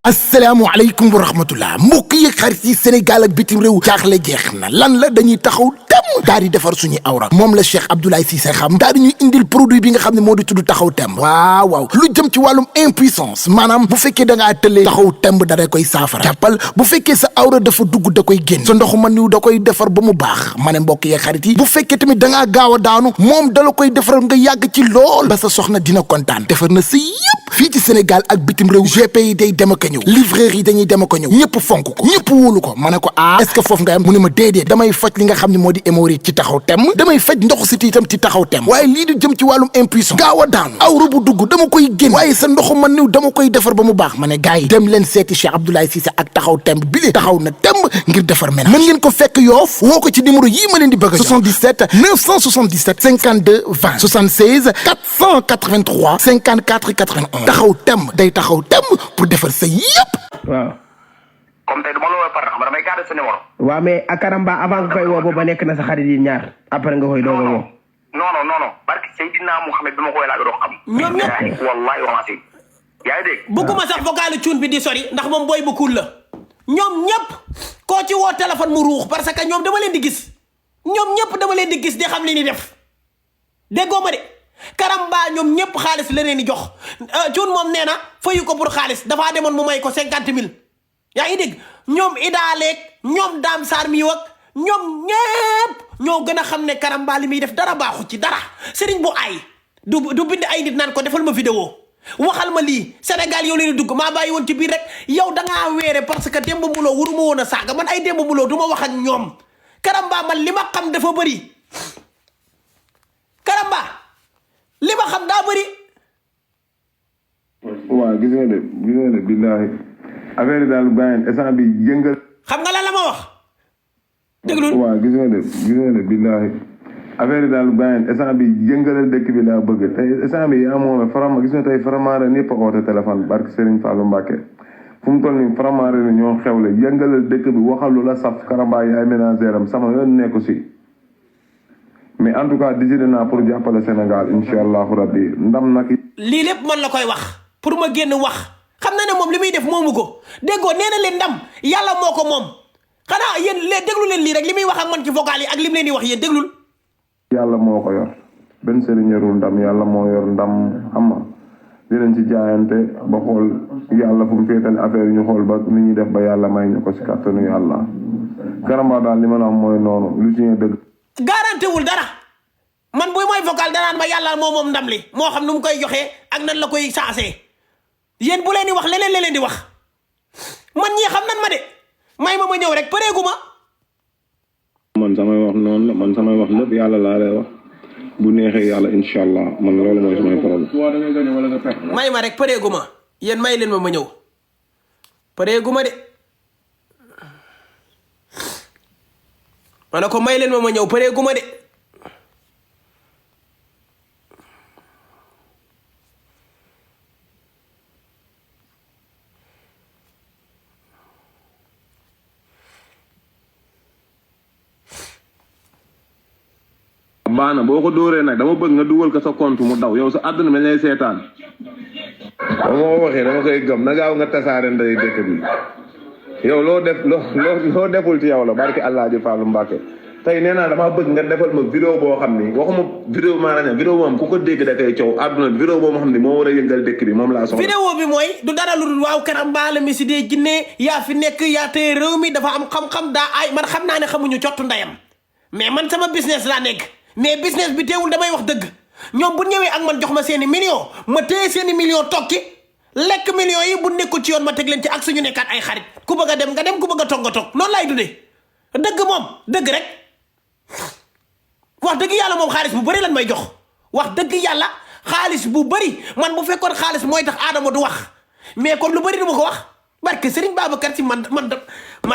asalaamaaleykum wa rahmatullah mbokk yi xarit yi Sénégal ak bitim réew jaaxle jeex na lan la dañuy taxaw tem daal di defar suñu awra moom la Cheikh Abdoulaye Cissé xam daal di ñuy indil produit bi nga xam ne moo di tudd taxaw tem waaw lu jëm ci wàllum impuissance maanaam bu fekkee da ngaa tëlee taxaw temb da koy saafara jàppal bu fekkee sa awra dafa dugg da koy génn sa ndoxu man niw da koy defar ba mu baax ma ne mbokk yi xarit yi bu fekkee tamit da ngaa gaaw a daanu moom dala koy defaral nga yàgg ci lool ba sa soxna dina kontaan defar na sa yëpp fii ci Sénégal ak bitim réew GP yi day dem ak a ñëw livreur yi dañuy dem ak a ñëw ñëpp fonk ko ñëpp wóolu ko ma ne ko est-ce que foofu nga am mu ne ma déedéet damay faj li nga xam ne moo di hémorroïde ci taxaw tem damay faj ndoxu siti itam ci taxaw tem waaye lii di jëm ci wàllum impuissance gaaw a daanu awra bu dugg dama koy génn waaye sa ndoxu man niw dama koy defar ba mu baax ma ne gars yi dem leen seeti Cheikh Abdoulaye Cissé ak taxaw temb bile taxaw na temb ngir defar ménage mën ngeen ko fekk Yoff woo ko ci numéro yii ma leen di bëgg a 77 977 52 20 76 483 54 81 taxaw temb day taxaw temb pour defar sa yëpp. waaw. comme tey du ma la woowee par xam nga damay garder sa numéro. waaw mais Akaramba avant nga koy woo booba nekk na sa xarit yi ñaar après nga koy doog a woo. non barki Seydina Mouhamed bi ma koy laaj doo xam. ñoom ñëpp wallahi wa yaa ngi dégg. bëgguma sax vocalu cuun bi di sori ndax moom booy bu cool la ñoom ñëpp koo ci woo téléphone mu ruux parce que ñoom dama leen di gis ñoom ñëpp dama leen di gis di xam li ni def déggoo ma de Karamba ñoom ñëpp xaalis la leen di jox cuun moom nee na fayu ko pour xaalis dafaa demoon mu may ko 50 000 yaa ngi dégg ñoom idaaleeg ñoom daam saar mi wak ñoom ñëpp ñoo gën a xam ne Karamba li muy def dara baaxu ci dara sëriñ bu aay du bind ay nit naan ko defal ma vidéo waxal ma lii Sénégal yow leen di dugg maa bàyyi woon ci biir rek yow dangaa weere parce que Demba Muloo waruma woon a saaga man ay Demba Muloo du ma wax ak ñoom Karamba man li ma xam dafa bëri Karamba li ma xam daa bëri. waaw gis nga de billaahi affaire yi daal bàyyi instant bi yëngal. xam nga lan la ma wax. déglul waaw gis nga de billaahi affaire yi daal bàyyi instant bi yëngalal dëkk bi laa bëgg tey instant bi yaa moom farama gis nga tey faramaare ñëpp a oote téléphone barke Serigne Fallou Mbacké fu mu toll nii faramaare ni ñoo xewle yëngalal dëkk bi waxal lu la saf Karamba yi ay ménagère am sama yoon nekku si mais en tout cas décidé naa pour jàppale Sénégal incha allahu rabbi ndam nag. lii lépp man la koy wax pour ma génn wax xam na ne moom li muy def moomu ko déggoo nee na leen ndam yàlla moo ko moom xanaa yéen déglu leen lii rek li muy wax ak man ci vocal yi ak li mu leen di wax yéen déglul. yàlla moo ko yor benn sëriñ yorul ndam yàlla moo yor ndam xam nga dinañ ci jaayante ba xool yàlla fu mu féetale affaire yi ñu xool ba ni ñuy def ba yàlla may ñu ko si kàttanu yàlla Karamba daal li ma la am mooy noonu lu ci ñu dëgg. garanté wul dara man buy mooy vocal danaan ma yàlla moom ndam li moo xam nu mu koy joxee ak nan la koy saasee yéen bu leen di wax leneen di wax man ñii xam nan ma de may ma ñëw rek pareegu ma. man samay wax noonu la man samay wax lépp yàlla laa lay wax bu neexee yàlla incha allah man loolu mooy samay problème. may ma rek pareegu ma yéen may leen ma ñëw pareegu ma de ma ne ko may leen ma ñëw pareegu ma de. baana boo ko dóoree nag dama bëgg nga dugal ko sa compte mu daw yow sa àdduna mel lay seetaan ba moo waxee dama koy gëm na gaaw nga tasaare nday dëkk bi yow loo deful ci yow la barki Allah ji Fallou Mbacké tey nee naa dama bëgg nga defal ma vidéo boo xam ni waxuma vidéo maanaam vidéo moom ku ko dégg da koy coow àdduna vidéo boo xam ni moo war a yëngal dëkk bi moom laa soxla. vidéo bi mooy du dara lu dul waaw Karamba la mi si dee jinne yaa fi nekk yaa tey réew mi dafa am xam-xam daa ay man xam naa ne xamuñu cottu ndayam mais man sama business laa nekk mais business bi teewul damay wax dëgg ñoom bu ñëwee ak man jox ma seeni million ma téye seeni million tokki lekk millions yi bu nekkul ci yoon ma teg leen ci ak suñu nekkaat ay xarit ku bëgg a dem nga dem ku bëgg a toog nga toog noonu laay dundee dëgg moom dëgg rek wax dëgg yàlla moom xaalis bu bëri lan may jox wax dëgg yàlla xaalis bu bëri man bu fekkoon xaalis mooy tax Adama du wax mais kon lu bëri du ma ko wax barke Serigne Babacar Si man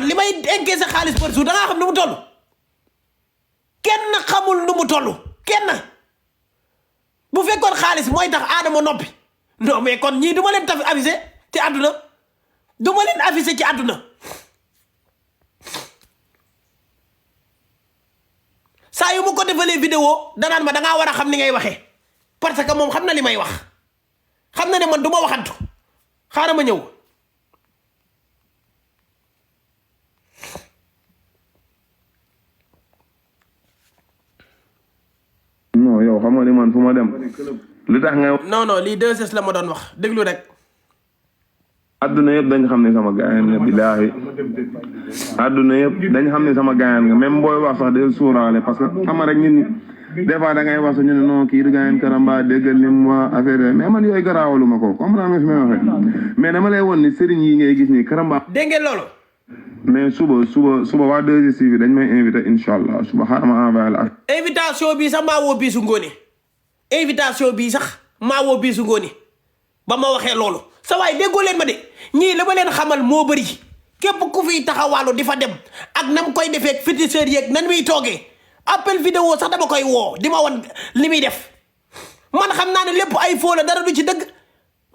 li may encaissé xaalis par jour da ngaa xam nu mu toll kenn xamul nu mu toll kenn bu fekkoon xaalis mooy tax Adama noppi non mais kon ñii du ma leen taf avisé ci àdduna du ma leen avisé ci àdduna saa yu ma ko defalee vidéo danaan ma dangaa war a xam ni ngay waxee parce que moom xam na li may wax xam na ne man du ma waxantu xaaral ma ñëw yow xam nga ni man fu ma dem li tax nga non non lii 2S la ma doon wax déglu rek. àdduna yëpp dañ xam ne sama gaayan nga billaahi àdduna yëpp dañ xam ne sama gaayan nga même booy wax sax del suuraale parce que xam nga rek nit ñi des fois da ngay wax sax ñu ne non kii du gaayan Karamba déggal ni mu wax affaire mais man yooyu garaawalu ma ko comprendre nga fi may waxee mais dama lay woon ni sëriñ yi ngay gis ni Karamba. dégg ngeen loolu. mais suba waa 2STV dañ may invité incha allah suba xaaral ma envoyé la. invitation bii sax maa woo Bijou Ngoné invitation bii sax maa woo Bijou Ngoné ba ma waxee loolu sa waay déggoo leen ma de ñii la ma leen xamal moo bëri képp ku fiy taxawaalu di fa dem ak nam koy defee féticheur yeeg nan muy toogee appel vidéo sax dama koy woo di ma wan li muy def man xam naa ne lépp ay foo la dara du ci dëgg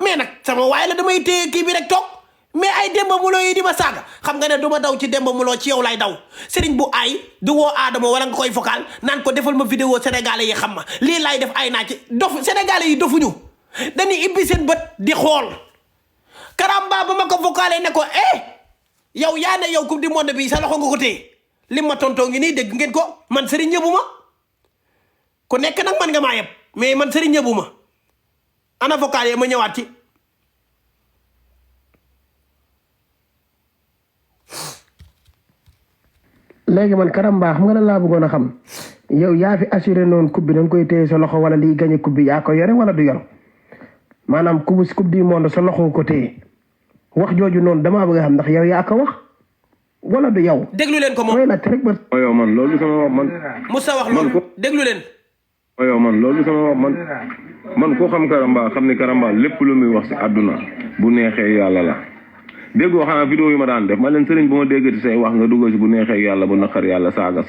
mais nag sama waay la damay téye kii bi rek toog mais ay Demba Muloo yi di ma saaga xam nga ne du ma daw ci Demba Muloo ci yow lay daw sëriñ bu aay du woo Adama wala nga koy vocal naan ko defal ma vidéo sénégalais yi xam ma lii laay def ay naa ci dof sénégalais yi dofuñu dañuy ibbi seen bët di xool Karamba ba ma ko vocalé ne ko yow yaa ne yow coupe du monde bi sa loxo nga ko téye li ma tontoo ngi nii dégg ngeen ko man sëriñ ñëbu ma ku nekk nag man nga maa yeb mais man sëriñ ñëbu ma ana vocalé ma ñëwaat ci léegi man Karamba xam nga lan laa bëggoon a xam yow yaa fi assuré noonu coupe bi da nga koy téye sa loxo wala liy gagné coupe bi yaa ko yore wala du yor maanaam coupe du monde sa loxo ko téye wax jooju noonu damaa bëgg a xam ndax yow yaa ko wax wala du yow. déglu leen ko moom mooy laaj rek ba. yow man loolu sama wax man. Moussa wax loolu déglu leen. yow man loolu sama wax man koo xam Karamba xam ni Karamba lépp lu muy wax si àdduna bu neexee yàlla la. déggoo xanaa vidéo yi ma daan def ma leen sëriñ bu ma déggati say wax nga dugg ci bu neexee yàlla bu naqar yàlla saaga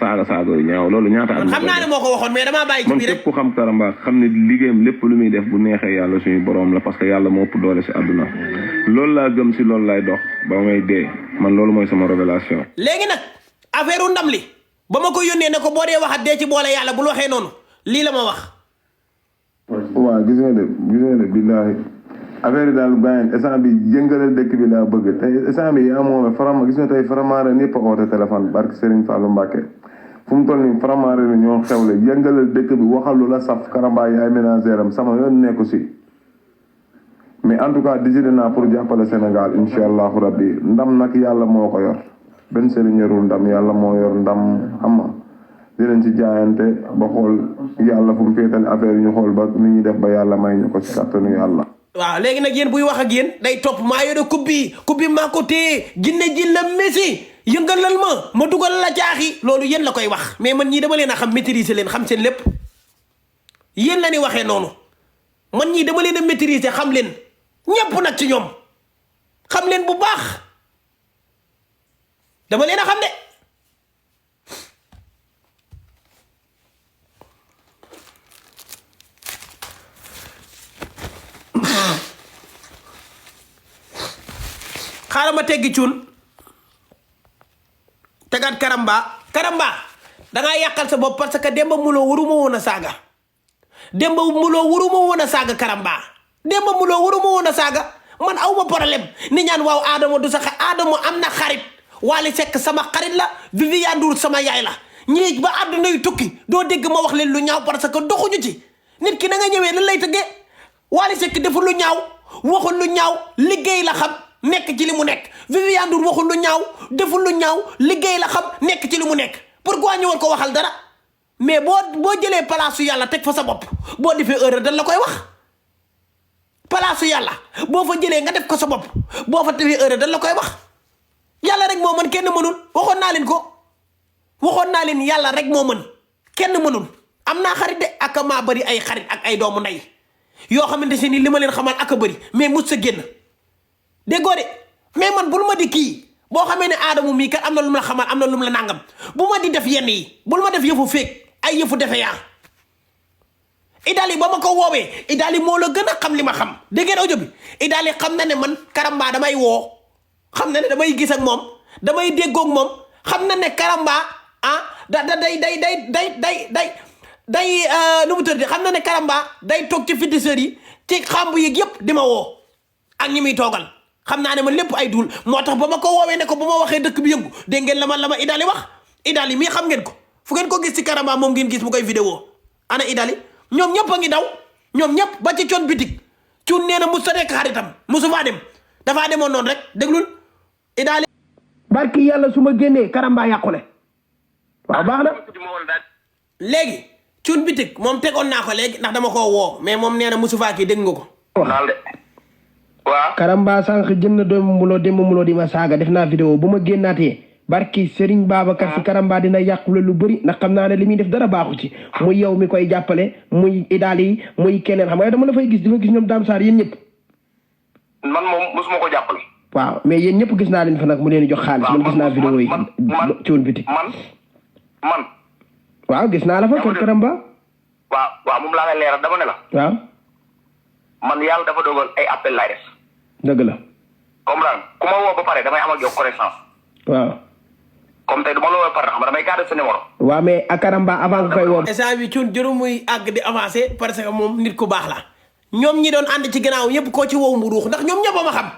yu ñaaw loolu ñaata at xam naa ne moo ko waxoon mais damaa bàyyi ci biir rek man képp ku xam Karamba xam ne liggéeyam lépp lu muy def bu neexee yàlla suñu borom la parce que yàlla moo ëpp doole si àdduna loolu laa gëm si loolu lay dox ba may dee man loolu mooy sama révélation léegi nag affaire u ndam li ba ma ko yónnee ne ko boo dee waxat dee ci boole yàlla bul waxee noonu lii la ma wax waaw gis nga de billaahi affaire yi daal bàyyi instant bi yëngalal dëkk bi laa bëgg tey instant bi yaa moome farama gis nga tey faramaare ñëpp a oote téléphone barke Serigne Fallou Mbacké fu mu toll nii faramaare ni ñoo xewle yëngalal dëkk bi waxal lu la saf Karamba yi ay ménagère am sama yoon nekku si mais en tout cas décidé naa pour jàppale Sénégal incha allahu rabbi ndam nag yàlla moo ko yor benn sëriñ yorul ndam yàlla moo yor ndam xam nga dinañ ci jaayante ba xool yàlla fu mu féetale affaire yi ñu xool ba ni ñuy def ba yàlla may ñu ko ci kàttanu yàlla. waaw léegi nag yéen buy wax ak yéen day topp maa yore coupe bi maa ko téye jinne ji la Messi yëngalal ma dugal la jaaxi loolu yéen la koy wax mais man ñii dama leen a xam maîtriser leen xam seen lépp yéen la ni waxee noonu man ñii dama leen a maîtriser xam leen ñépp nag ci ñoom xam leen bu baax dama leen a xam de xaaral ma teggi cuun tegaat Karamba dangaa yàqal sa bopp parce que Demba Muloo waruma woon a saaga Demba Muloo waruma woon a saaga Karamba Demba Muloo waruma woon a saaga man awma problème ni ñaan waaw Adama du sa Adama am na xarit Wally Seck sama xarit la Viviane Ndour sama yaay la ñii ba àdduna yu tukki doo dégg ma wax leen lu ñaaw parce que doxuñu ci nit ki na nga ñëwee lan lay tëggee Wally Seck deful lu ñaaw waxul lu ñaaw liggéey la xam nekk ci li mu nekk Viviane Ndour waxul lu ñaaw deful lu ñaaw liggéey la xam nekk ci li mu nekk pourquoi ñu war ko waxal dara mais boo jëlee palaasu yàlla teg fa sa bopp boo defee erreur dañ la koy wax palaasu yàlla boo fa jëlee nga def ko sa bopp boo fa defee erreur dañ la koy wax yàlla rek moo mën kenn mënul waxoon naa leen yàlla rek moo mën kenn mënul am naa xarit de ak maa bëri ay xarit ak ay doomu ndey yoo xamante si ni li ma leen xamal ak a bëri mais mus sa génn déggoo de mais man bul ma di kii boo xamee ne Adama mii kat am na lu mu la xamal am na lu mu la nàngam bu ma di def yenn yi bul ma def yëfu féeg ay yëfu defe yaa Idali ba ma ko woowee Idali moo la gën a xam li ma xam dégg ngeen audio bi Idali xam na ne man Karamba damay woo xam na ne damay gis ak moom damay déggoog moom xam na ne Karamba day nu mu tëddee xam na ne Karamba day toog ci féticheurs yi ci xamb yi yëpp di ma woo ak ñi muy toogal xam naa ne man lépp ay duul moo tax ba ma ko woowee ne ko ba ma waxee dëkk bi yëngu dégg ngeen la ma Idali wax Idali mii xam ngeen ko fu ngeen ko gis ci Karamba moom ngeen gis mu koy vidéo ana Idali ñoom ñëpp a ngi daw ñoom ñëpp ba ci coon bitig cuun nee na mus ta nekk xaritam musu faa dem dafaa demoon noonu rek déglul idaali barki yàlla su ma génnee karamba yàqule waaw baax na léegi cuun bitig moom tegoon naa ko léegi ndax dama koo woo mais moom nee na musu faa kii dégg nga ko naal de waaw karamba sànq jëm na doomu muloo démb muloo di ma saaga def naa vidéo bu ma génnaatee barki Serigne Babacar si karamba dina yàqule lu bëri ndax xam naa ne li muy def dara baaxu ci muy yow mi koy jàppale muy idaal yi muy keneen xam nga dama la fay gis di fa gis ñoom Dame Sarr yéen ñëpp man moom mosuma ko jàppale waaw mais yéen ñëpp gis naa leen fa nag mu leen di jox xaalis man gis naa vidéo yi ciwun biti man waaw gis naa la fa kon karamba waaw moom laa ngay leeral dama ne la waaw man yàlla dafa dogal ay appel laay def dëgg la comprendre ku ma woo ba pare damay am ak yow connaissance waaw comme tey du ma la woo ba pare xam nga damay garder sa numéro waaw mais ak karamba avant nga koy woo instant bi cuun jëru muy àgg di avancé parce que moom nit ku baax la ñoom ñi doon ànd ci gannaaw yëpp koo ci wow mu ruux ndax ñoom ñëpp a ma xam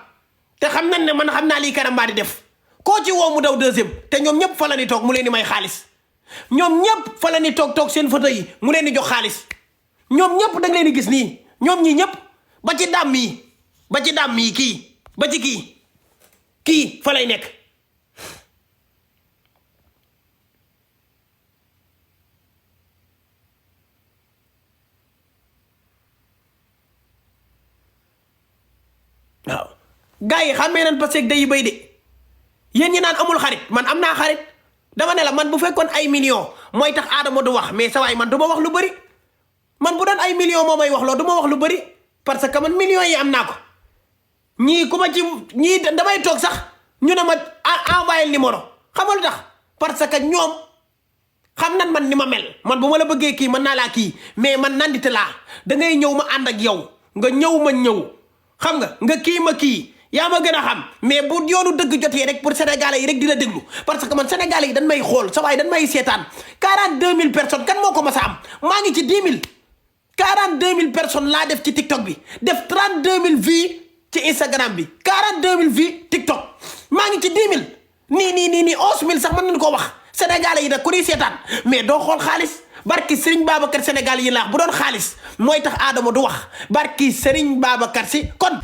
te xam nañ ne man xam naa lii karamba di def koo ci wow mu daw deuxième te ñoom ñëpp fa la ni toog mu leen di may xaalis ñoom ñëpp fa la ni toog seen photo yi mu leen di jox xaalis ñoom ñëpp da nga leen di gis nii ñoom ñi ñëpp ba ci dàmm yi kii ba ci kii fa lay nekk waaw gars yi xàmmee nañ parce que day bay de yéen ñi naan amul xarit man am naa xarit dama ne la man bu fekkoon ay millions mooy tax Adama du wax mais sa waay man du ma wax lu bëri man bu doon ay millions moo may wax loo du ma wax lu bëri parce que man millions yi am naa ko ñii ku ma ci ñii damay toog sax ñu ne ma envoyé numéro xamal tax parce que ñoom xam nan man ni ma mel man bu ma la bëggee kii mën naa laa kii mais man nandite laa da ngay ñëw ma ànd ak yow nga ñëw ma ñëw xam nga kii ma kii yaa ma gën a xam mais bu yoonu dëgg jotee rek pour sénégalais yi rek di la déglu parce que man sénégalais yi dañ may xool sa waay dañ may seetaan 42000 personnes kan moo ko mas a am maa ngi ci 10 000 42000 personnes laa def ci TikTok bi def 32000 vues ci Instagram bi 42000 vues TikTok maa ngi ci 10 000 nii 11000 sax mën nañu koo wax sénégalais yi nag ku ñuy seetaan mais doo xool xaalis barki Serigne Babacar Sénégal yi laax bu doon xaalis mooy tax Adama du wax barki Serigne Babacar si kon